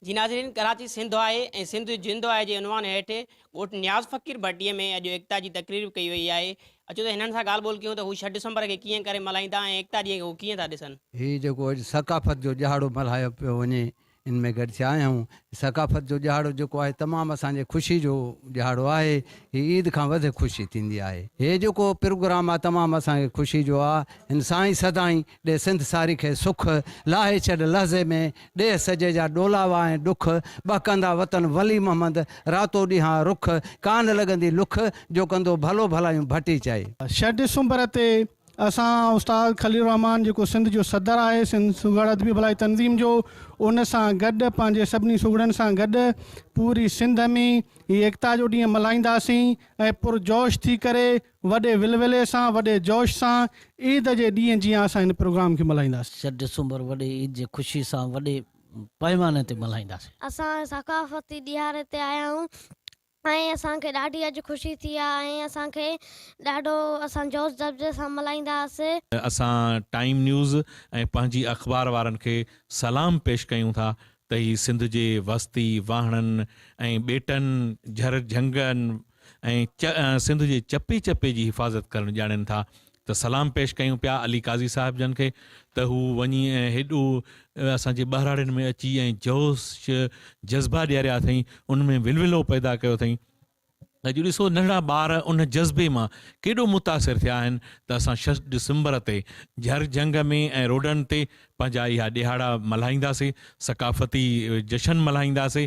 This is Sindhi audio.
جي ناظرين ڪراچي سنڌ آهي ۽ سنڌ جند آهي جي عنوان هيٺ ڳوٺ نياز فقير ڀٽي ۾ اڄ ايڪتا جي تقريب ڪئي وئي آهي اچو ته هنن سان ڳالهه ٻولهه ڪيون ته هو ڇهه ڊسمبر کي ڪيئن ڪري ملهائيندا ۽ ايڪتا ڏينهن کي هو ڪيئن ٿا ڏسن. هي جيڪو اڄ ثقافت جو ڏهاڙو ملهايو پيو وڃي ان ۾ گڏ ٿيا آهيون. ثقافت جو ڏهاڙو جيڪو آهي تمام اسان جي خوشي جو ڏهاڙو آهي. هي عيد کان وڌ خوشي ٿيندي آهي. هي جيڪو پروگرام آهي تمام اسان کي خوشي جو آهي. هن سائين سدائين ڏي سنڌ ساري کي سک، لاهي ڇڏ لحظي ۾ ڏيهه سڄي جا ڏولاوا ۽ ڏک، ٻهڪندا وطن ولي محمد، راتو ڏينهان رک، ڪانه لڳندي لک، جو ڪندو ڀلو ڀلايون ڀٽي چئي. ڇهه ڊسمبر تي اسان استاد خليل الرحمان جيڪو سنڌ جو صدر آهي سنڌ سگهڙ ادبي ڀلائي تنظيم جو ان سان گڏ پنهنجي سڀني سگهڙن سان گڏ پوري سنڌ ۾ هي ايڪتا جو ڏينهن ملهائينداسين ۽ پرجوش ٿي ڪري وڏي ولولي سان وڏي جوش سان عيد جي ڏينهن جيان اسان هن پروگرام کي ملهائينداسين. ڇهه ڊسمبر وڏي عيد جي خوشي سان وڏي پئماني تي ملهائينداسين. اسان ثقافتي ڏهاڙي تي آيا آهيون ۽ اسان کي ڏاڍي اڄ خوشي ٿي آهي ۽ اسان کي ڏاڍو اسان جوش جذبي سان ملهائينداسين. اسان ٽائيم نيوز ۽ پنهنجي اخبار وارن کي سلام پيش ڪيون ٿا ته هي سنڌ جي وستي، واهڻن ۽ ٻيٽن، جھر جھنگن ۽ سنڌ جي چپي چپي جي حفاظت ڪرڻ ڄاڻين ٿا ته سلام پيش ڪيون پيا علي قاضي صاحب جن کي ته هو وڃي ۽ هيڏو اسان جي ٻهراڙين ۾ اچي ۽ جوش جذبا ڏياريا اٿئين ان ۾ ولولو پيدا ڪيو اٿئين. اڄ ڏسو ننڍڙا ٻار ان جذبي مان ڪيڏو متاثر ٿيا آهن ته اسان ڇهه ڊسمبر تي جھر جھنگ ۾ ۽ روڊن تي پنهنجا اها ڏهاڙا ملهائينداسي، ثقافتي جشن ملهائينداسي.